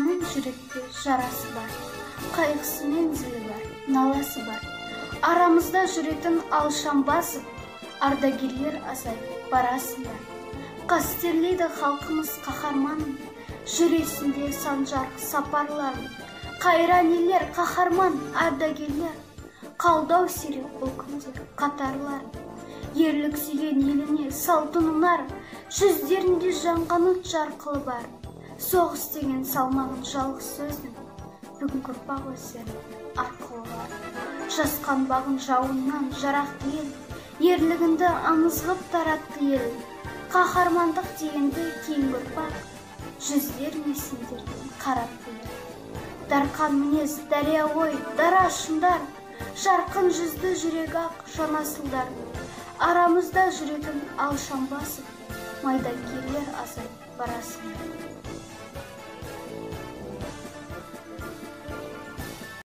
Әркімнің жүректе жарасы бар, қайғысы мен зілі бар, наласы бар. Арамызда жүретін алшаң басып, ардагерлер азайып барасыңдар. Қастерлейді халқымыз қаһарманын, жүресінде санжар сапарларын. Қайран елер, қаһарман ардагерлер, қалдау сирек бұл күнде қатарларын. Ерлік сүйген еліне салтын ұнар, жүздерінде жанған от жарқылы бар. Соғыс деген салмағын жалғыз сөздің, бүгінгі ұрпақ өздерінің арқылы бар. Жасқанбағын жауыннан жарақты ел, ерлігіңді аңыз ғып таратты ел. Қаһармандық дегенді кейінгі ұрпақ, жүздеріне сендердің қарап білер. Дарқан мінез, дария ой, дара шындар, жарқын жүзді жүрек ақ жанасылдар. Арамызда жүретін алшаң басып, майдангерлер азайып барасыңдар.